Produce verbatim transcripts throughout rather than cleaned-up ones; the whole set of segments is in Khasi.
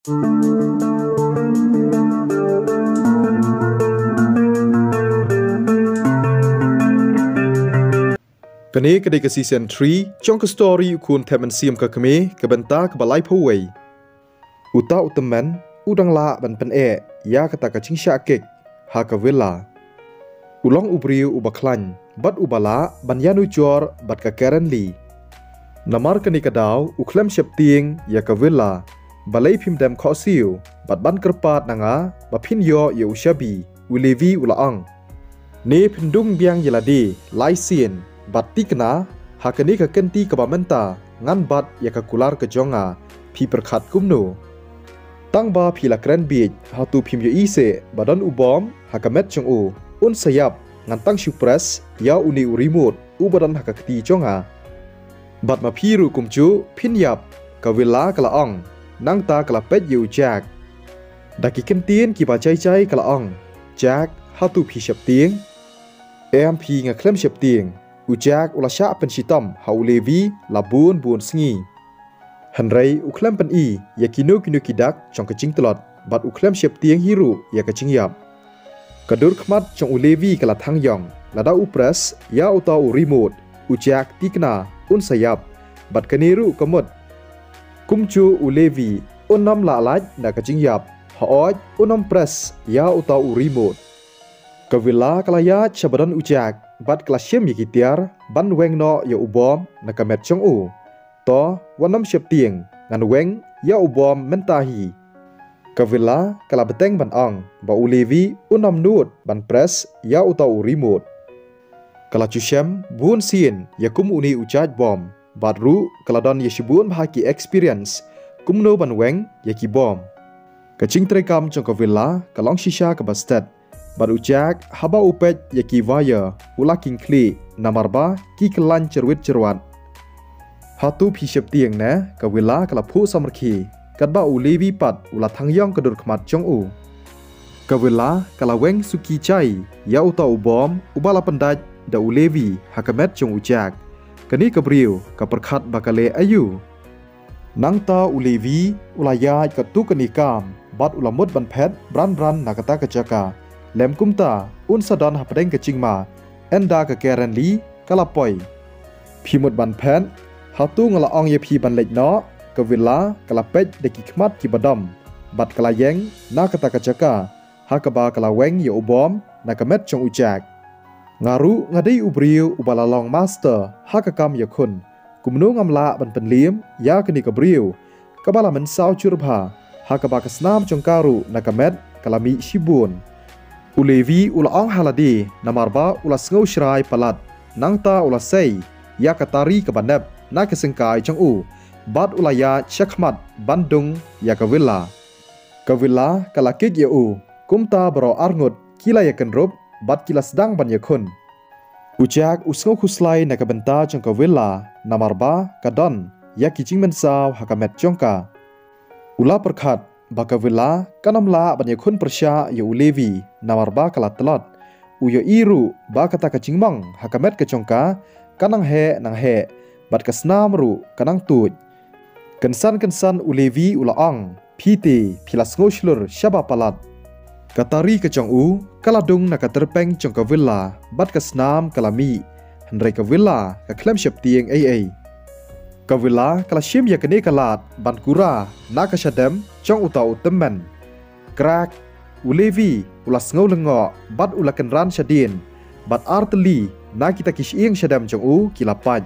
Kane ka dei ka season three jong ka story U Khun Thep Mynsiem ka Kmie, ka bynta kaba laiphew wei. Uta u tymmen u dang lah ban pyneh ïa kata ka jingshah kik ha ka villa. U long u briew uba khlaiñ bad uba lah ban ïanujor bad ka Karen Lee. Namar kane ka daw u khlem sheptieng ïa ka villa. Balei phim dem khohsiew bad ban kyrpad na nga ba phin ïoh ïa u shabi? U Levi u la ong. Ne phin dung biang ïa lade lai sien bad thikna ha kane ka kynti kaba mynta ngan bat ïa ka kular ka jong nga, phi pyrkhat kumno? Tang ba phi la kren bieit, hato phim ïohi seh ba don u bom ha ka met jong u? Un sa ïap, ngan tang shu press ïa une u remote uba don ha ka kti jong nga. Bad ma phi ruh kumjuh phin ïap, ka villa ka la ong, nangta ka la peit ïa u Jack. Da ki kyntien kiba jai jai ka la ong, Jack, hato phi sheptieng? Em phi, nga khlem sheptieng. U Jack u la shah pynshitom ha u Levi la bun bun sngi. Hynrei u khlem pyni ïa kino kino ki dak jong ka jingtlot bad u khlem sheptieng hi ruh ïa ka jingïap. Ka dur khmat jong u Levi ka la thang ïong lada u press ïa uta u remote, u Jack thikna un sa ïap. Bad kane ruh ka mut. Kumjuh u Levi un ym lah lait na ka jingïap, hooid un ym press ïa uta u remote. Ka villa ka la ïaid sha ba don u Jack bad ka la shim ïa ki tiar ban weng noh ïa u bom na ka met jong u. To, wat nym sheptieng, ngan weng ïa u bom mynta hi. Ka villa ka la bteng ban ong ba u Levi un ym nud ban press ïa uta u remote. Ka la ju shem bun sien ïa kum une u jait bom, bad ruh ka la don ïa shibun bha ki experience kumno ban weng ïa ki bom. Ka jingtrei kam jong ka villa ka long shisha kaba stet. Bad u Jack haba u peit ïa ki wire u la khih khlieh namar ba ki kyllaiñ jyrwit jyrwat. Hato phi sheptieng ne? Ka villa ka la phuh samrkhie, katba u Levi pat u la thang ïong ka dur khmat jong u. Ka villa ka la weng suki jai ïa uta u bom uba la pyndait da u Levi ha ka met jong u Jack. Kane ka briew ka pyrkhat ba ka leh aïu? Nangta u Levi u la ïaid katto katne kam bad u la mut ban phet bran bran na kata ka jaka. Lym kumta un sa don hapdeng ka jingma ynda ka Karen Lee ka la poi. Phi mut ban phet? Hato nga la ong ïa phi ban leit noh? Ka villa ka la peit da ki khmat kiba dom bad ka la ïeng na kata ka jaka ha kaba ka la weng ïa u bom na ka met jong u Jack. Nga ruh nga dei u briew uba la long master ha ka kam ïakhun. Kumno ngam lah ban pynliem ïa kane ka briew kaba la mynsaw jur bha ha kaba ka snam jong ka ruh na ka met ka la mih shibun. U Levi u la ong ha lade namar ba u la sngew shrai palat, nangta u la sei ïa ka tari kaba nep na ka syngkai jong u bad u la ïaid sha khmat ban dung ïa ka villa. Ka villa ka la kit ïa u, kumta baroh arngut ki la ïakynrup bad ki la sdang ban ïakhun. U Jack u sngew khuslai na ka bynta jong ka villa namar ba ka don ïa ki jingmynsaw ha ka met jong ka. U la pyrkhat ba ka villa kan ym lah ban ïakhun pyrshah ïa u Levi namar ba ka la tlot. U ïohi ruh ba kata ka jingmong ha ka met ka jong ka ka nang heh nang heh bad ka snam ruh ka nang tuid. Kynsan kynsan u Levi u la ong, phi te phi la sngew shlur shaba palat. Ka tari ka jong u ka la dung na ka tyrpeng jong ka villa bad ka snam ka la mih, hynrei ka villa ka khlem sheptieng ei ei. Ka villa ka la shim ïa kane ka lad ban kura na ka shadem jong uta u tymmen. Krak, u Levi u la sngew lyngngoh bad u la kynran shadien bad artylli na kita ki shyieng shadem jong u ki la pait.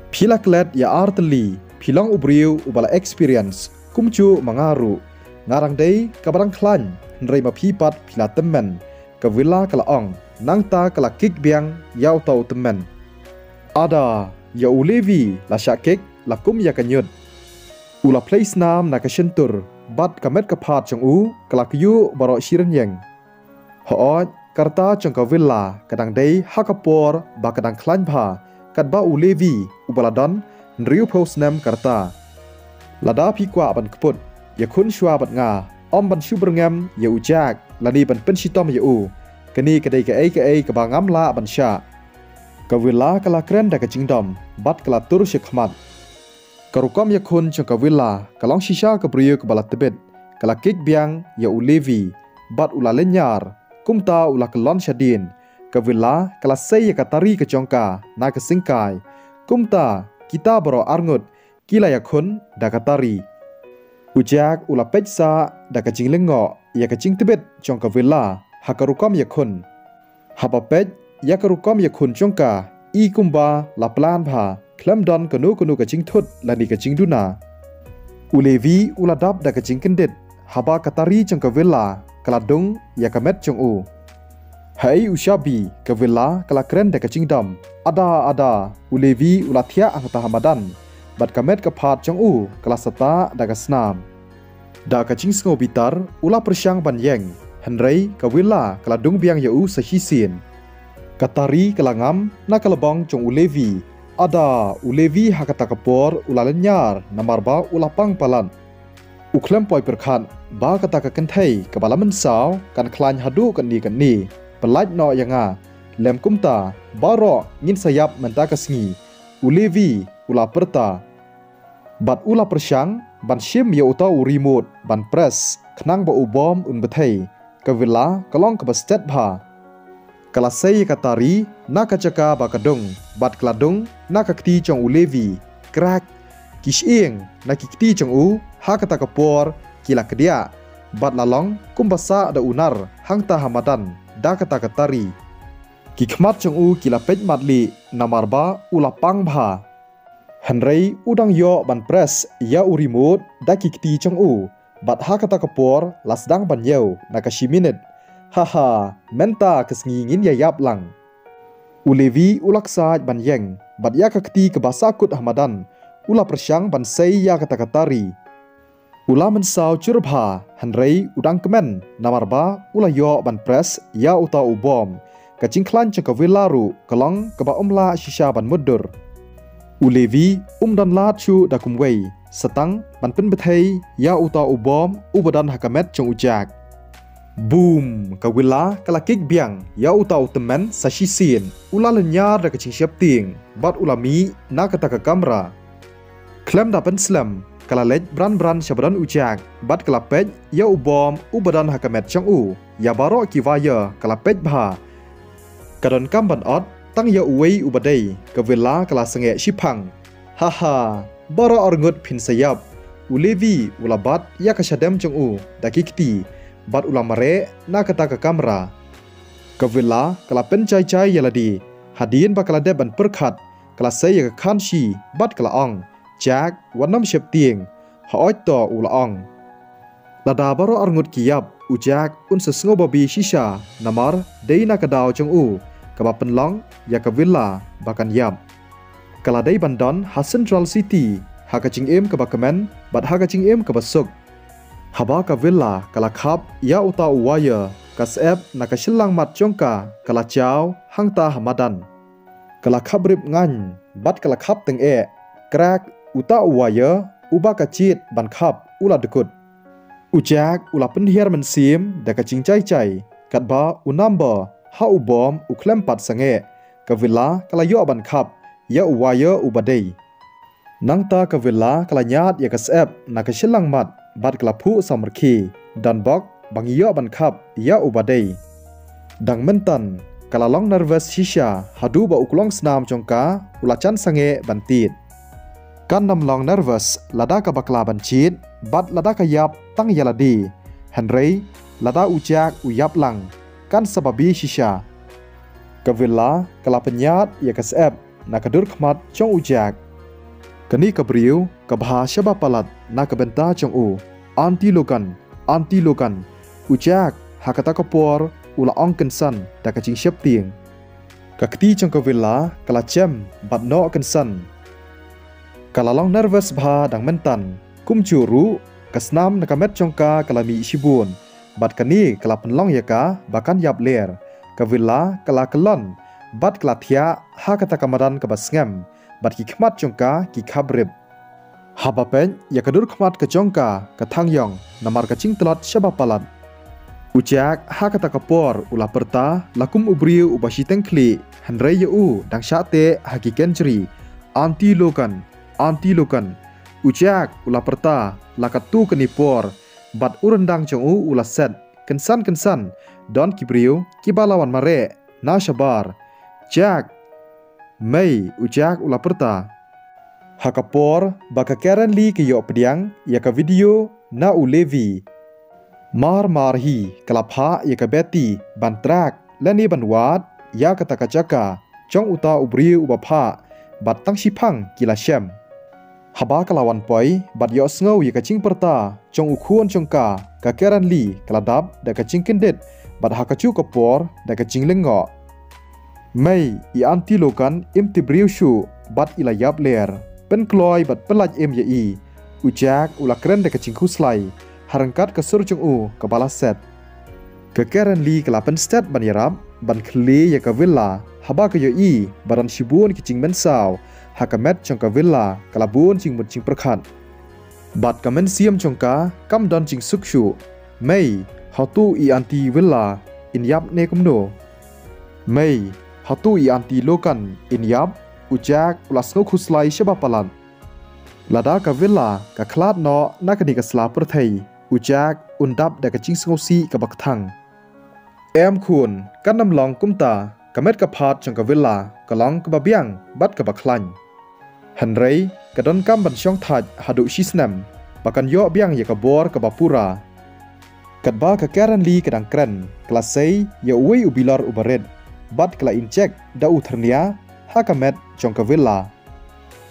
Phi la klet ïa artylli, phi long u briew uba la experience kumjuh ma nga ruh. Nga dang dei kaba dang khlaiñ, hynrei ma phi pat phi la tymmen. Ka villa ka la ong, nangta ka la kik biang ïa uta u tymmen. Ada, ïa u Levi la shah kik la kum ïa ka ñiut. U la phlei snam na ka shyntur bad ka met ka phad jong u ka la kyiuh baroh shi rynïeng. Hooid, ka rta jong ka villa ka dang dei ha ka por ba ka dang khlaiñ bha katba u Levi uba la don hynriewphew snem ka rta. Lada phi kwah ban kput, ïakhun shuwa bad nga, ym ban shu byrngem ïa u Jack lane ban pynshitom ïa u. Kane ka dei kaei kaei kaba ngam lah ban shah. Ka villa ka la kren da ka jingdom bad ka la tur sha khmat. Ka rukom ïakhun jong ka villa ka long shisha ka briew kaba la tbit. ka la kik biang ïa u Levi, bad u la lynñiar, kumta u la kyllon shadien. Ka Villa ka la sei ïa ka tari ka jong ka na ka syngkai. Kumta kita baroh arngut ki la ïakhun da ka tari. U Jack u la peit sah da ka jinglyngngoh ïa ka jingtbit jong ka Villa ha ka rukom ïakhun. Haba peit ïa ka rukom ïakhun jong ka, i kumba la plan bha, khlem don kano kano ka jingthut lane ka jingduna. U Levi u la dap da ka jingkyndit haba ka tari jong ka Villa ka la dung ïa ka met jong u. Haei u shabi, ka Villa ka la kren da ka jingdom. Ada, ada, u Levi u la thiah hangta ha madan, bad ka met ka phad jong u ka la sata da ka snam. Da ka jingsngewbitar u la pyrshang ban ïeng, hynrei ka Villa ka la dung biang ïa u sa shisien. Ka tari ka la ngam na ka lbong jong u Levi. Ada, u Levi ha kata ka por u la lynñiar namar ba u la pang palat. U khlem poi pyrkhat ba kata ka kynthei kaba la mynsaw kan khlaiñ haduh katne katne. Pyllait noh ïa nga. Lem kumta, baroh ngin sa ïap mynta ka sngi. U Levi u la pyrta. Bad u la pyrshang ban shim ïa uta u remote ban press khnang ba u bom un bthei. Ka Villa ka long kaba stet bha. Ka la sei ïa ka tari na ka jaka ba ka dung, bad ka la dung na ka kti jong u Levi. Krak! Ki shyieng na ki kti jong u ha kata ka por ki la kdiah, bad la long kumba sah da u nar hangta ha madan da kata ka tari. Ki khmat jong u ki la peit matlieh namar ba u la pang bha. Hynrei u dang ïoh ban press ïa u remote da ki kti jong u, bad ha kata ka por la sdang ban ïew na ka shi minit. Ha ha, mynta ka sngi ngin ïa ïap lang. U Levi u la ksaid ban ïeng, bad ïa ka kti kaba sah kut ha madan u la pyrshang ban sei ïa kata ka tari. U la mynsaw jur bha, hynrei u dang kmen namar ba u la ïoh ban press ïa uta u bom. Ka jingkhlaiñ jong ka Villa ruh ka long kaba ym lah shisha ban mutdur. U Levi um don lad shuh da kumwei, sa tang ban pynbthei ïa uta u bom uba don ha ka met jong u Jack. Boom! Ka Villa ka la kik biang ïa uta u tymmen sa shisien. U la lynñiar da ka jingsheptieng bad u la mih na kata ka kamra. Khlem da pynslem, ka la leit bran bran sha ba don u Jack bad ka la peit ïa u bom uba don ha ka met jong u. Ïa baroh ki wire ka la peit bha. Ka donkam ban ot tang ïa uwei uba dei. Ka Villa ka la sangeh shiphang. Ha ha, baroh arngut phin sa ïap. U Levi u la bat ïa ka shadem jong u da ki kti bad u la mareh na kata ka kamra. Ka Villa ka la pynjai jai ïa lade. Hadien ba ka la dep ban pyrkhat, ka la sei ïa ka khanshi bad ka la ong, Jack, wat nym sheptieng. Hooid to, u la ong. Lada baroh arngut ki ïap, u Jack un sa sngew babe shisha namar dei na ka daw jong u kaba pynlong ïa ka Villa ba kan ïap. Ka la dei ban don ha Central City ha ka jingim kaba kmen bad ha ka jingim kaba suk. Haba ka Villa ka la khap ïa uta u wire, ka syep na ka shyllangmat jong ka ka la jaw hangta ha madan. Ka la khap rip ngaiñ bad ka la khap tyngeh. Krak! Uta u wire uba ka jied ban khap u la dkut. U Jack u la pynhiar mynsiem da ka jingjai jai, katba u number ha u bom u khlem pat sangeh. Ka Villa ka la ïoh ban khap ïa u wire uba dei. Nangta ka Villa ka la ñiad ïa ka syep na ka shyllangmat bad ka la phuh samrkhie. Don bok ba ngi ïoh ban khap ïa uba dei. Dang myntan ka la long nervous shisha haduh ba u klong snam jong ka u la jan sangeh ban tied. Kan nym long nervous lada ka bakla ban jied bad lada ka ïap tang ïa lade. Hynrei lada u Jack u ïap lang, kan sa babe shisha. Ka Villa ka la pynïaid ïa ka syep na ka dur khmat jong u Jack. Kane ka briew ka bha shaba palat na ka bynta jong u. Aunty Logan, Aunty Logan, u Jack ha kata ka por u la ong kynsan da ka jingsheptieng. Ka kti jong ka Villa ka la jem bad noh kynsan. Ka la long nervous bha dang myntan. Kumjuh ruh ka snam na ka met jong ka ka la mih shibun. Bad kane ka la pynlong ïa ka ba kan ïap ler. Ka Villa ka la kyllon bad ka la thiah ha kata ka madan kaba sngem. Bad ki khmat jong ka ki khap rip. Haba peit ïa ka dur khmat ka jong ka ka thang ïong namar ka jingtlot shaba palat. U Jack ha kata ka por u la pyrta la kum u briew uba shiteng khlieh, hynrei ïa u dang shah teh ha ki kynjri. Aunty Logan, Aunty Logan. U Jack u la pyrta la katto katne por bad u ryndang jong u u la set. Kynsan kynsan don ki briew kiba la wan mareh na shabar. Jack! Mei, u Jack u la pyrta. Ha ka por ba ka Karen Lee ka ïoh pdiang ïa ka video na u Levi, mar mar hi ka la phah ïa ka Betty ban track lane ban wad ïa kata ka jaka jong uta u briew uba phah, bad tang shiphang ki la shem. Haba ka la wan poi bad ïohsngew ïa ka jingpyrta jong u khun jong ka, ka Karen Lee ka la dap da ka jingkyndit bad ha kajuh ka por da ka jinglyngngoh. Mei, i Aunty Logan im tip briew shuh bad i la ïap ler. Pynkloi bad pynlait im ïa i, u Jack u la kren da ka jingkhuslai ha ryngkat ka sur jong u kaba la set. Ka Karen Lee ka la pynstet ban ïarap ban khyllie ïa ka Villa, haba ka ïohi ba don shibun ki jingmynsaw ha ka met jong ka Villa, ka la bun jingmut jingpyrkhat. Bad ka mynsiem jong ka kam don jingsuk shuh. Mei, hato i Aunty Villa in ïap ne kumno? Mei, hato i Aunty Logan in ïap? U Jack u la sngew khuslai shaba palat. Lada ka Villa ka khlad noh na kane ka sla pyrthei, u Jack un dap da ka jingsngewsih kaba kthang. Em khun, kan ym long kumta. Ka met ka phad jong ka Villa ka long kaba biang bad kaba khlaiñ. Hynrei ka donkam ban shong thait haduh shisnem ba kan ïoh biang ïa ka bor kaba pura. Katba ka Karen Lee ka dang kren, ka la sei ïa uwei u bilor uba rit bad ka la injek da u thyrnia ha ka met jong ka Villa.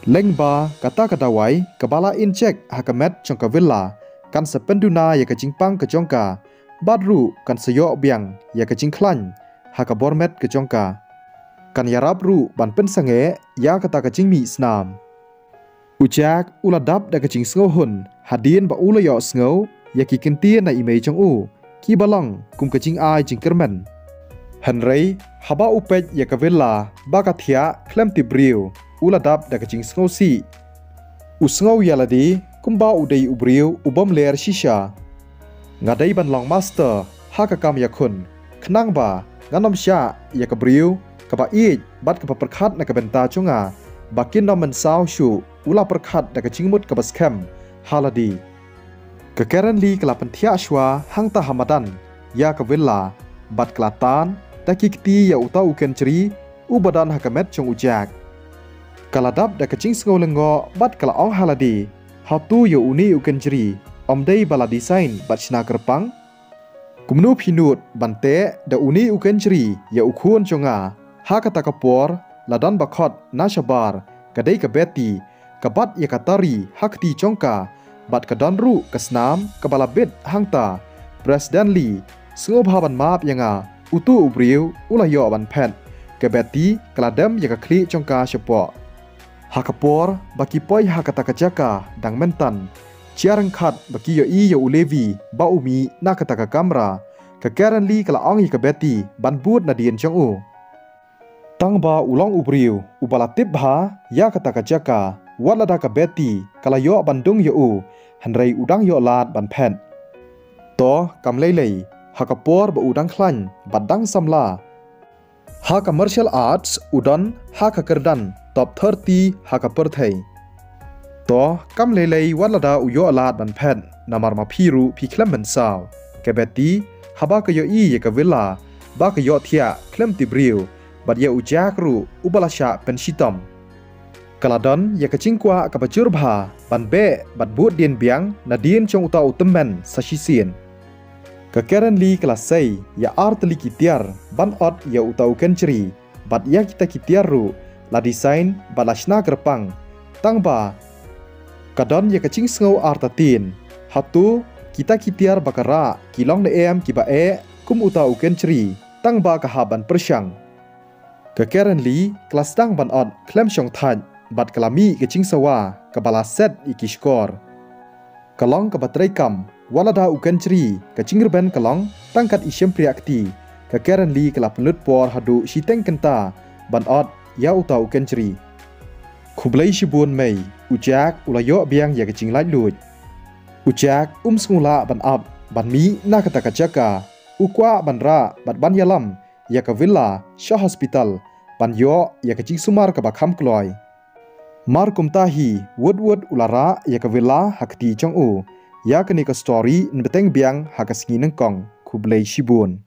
Lehse ba kata ka dawai kaba la injek ha ka met jong ka Villa kan sa pynduna ïa ka jingpang ka jong ka, bad ruh kan sa ïoh biang ïa ka jingkhlaiñ ha ka bor met ka jong ka. Kan ïarap ruh ban pynsangeh ïa kata ka jingmih snam. U Jack u la dap da ka jingsngewhun hadien ba u la ïohsngew ïa ki kyntien na i mei jong u kiba long kum ka jingai jingkyrmen. Hynrei haba u peit ïa ka Villa ba ka thiah khlem tip briew, u la dap da ka jingsngewsih. U sngew ïa lade kumba u dei u briew u bym ler shisha. Nga dei ban long master ha ka kam ïakhun, khnang ba ngan ym shah ïa ka briew kaba ïeit bad kaba pyrkhat na ka bynta jong nga ba kin ym mynsaw shuh, u la pyrkhat da ka jingmut kaba skhem ha lade. Ka Karen Lee ka la pynthiah shuwa hangta ha madan ïa ka Villa bad ka la tan da ki kti ïa uta u kynjri uba don ha ka met jong u Jack. Ka la dap da ka jingsngew lyngngoh bad ka la ong ha lade, hato ïa une u kynjri ym dei ba la design bad shna kyrpang? Kumno phi nud ban teh da une u kynjri ïa u khun jong nga? Ha kata ka por la don ba khot na shabar, ka dei ka Betty, ka bat ïa ka tari ha kti jong ka, bad ka don ruh ka snam kaba la bit hangta. President Lee, sngewbha ban map ïa nga, utu u briew u la ïoh ban phet. Ka Betty ka la dem ïa ka khlieh jong ka shapoh. Ha ka por ba ki poi ha kata ka jaka dang mynta, jia ryngkat ba ki ïohi ïa u Levi ba u mih na kata ka kamra, ka Karen Lee ka la ong ïa ka Betty ban bud nadien jong u. Tang ba u long u briew uba la tip bha ïa kata ka jaka, wat lada ka Betty ka la ïoh ban dung ïa u, hynrei u dang ïoh lad ban phet. To kam lei lei, ha ka por ba u dang khlaiñ bad dang samla ha ka martial arts, u don ha ka kyrdan top thirty ha ka pyrthei. To kam lei lei wat lada u ïoh lad ban phet, namar ma phi ruh phi khlem mynsaw. Ka Betty, haba ka ïohi ïa ka Villa ba ka ïoh thiah khlem tip briew, bad ïa u Jack ruh uba la shah pynshitom, ka la don ïa ka jingkwah kaba jur bha ban beh bad bud dien biang nadien jong uta u tymmen sa shisien. Ka Karen Lee ka la sei ïa ar tylli ki tiar ban ot ïa uta u kynjri, bad ïa kita ki tiar ruh la design bad la shna kyrpang. Tang ba ka don ïa ka jingsngew artatien, hato kita ki tiar ba ka rah ki long ne em kiba eh kum uta u kynjri, tang ba ka hap ban pyrshang. Ka Karen Lee ka la sdang ban ot khlem shong thait bad ka la mih ka jingsawa kaba la set ïa ki shkor. Ka long kaba treikam, wat lada u kynjri ka jingrben ka long tang kat i shympriah kti, ka Karen Lee ka la pynlut por haduh shiteng kynta ban ot ïa uta u kynjri. Khublei shibun mei, u Jack u la ïoh biang ïa ka jinglaitluid. U Jack um sngewlah ban ap ban mih na kata ka jaka, u kwah ban rah bad ban ïalam ïa ka Villa sha hospital ban ïoh ïa ka jingsumar kaba kham kloi. Mar kumta hi, wut wut u la rah ïa ka Villa ha kti jong u. Ïa kane ka story yn bteng biang ha ka sngi nyngkong. Khublei shibun.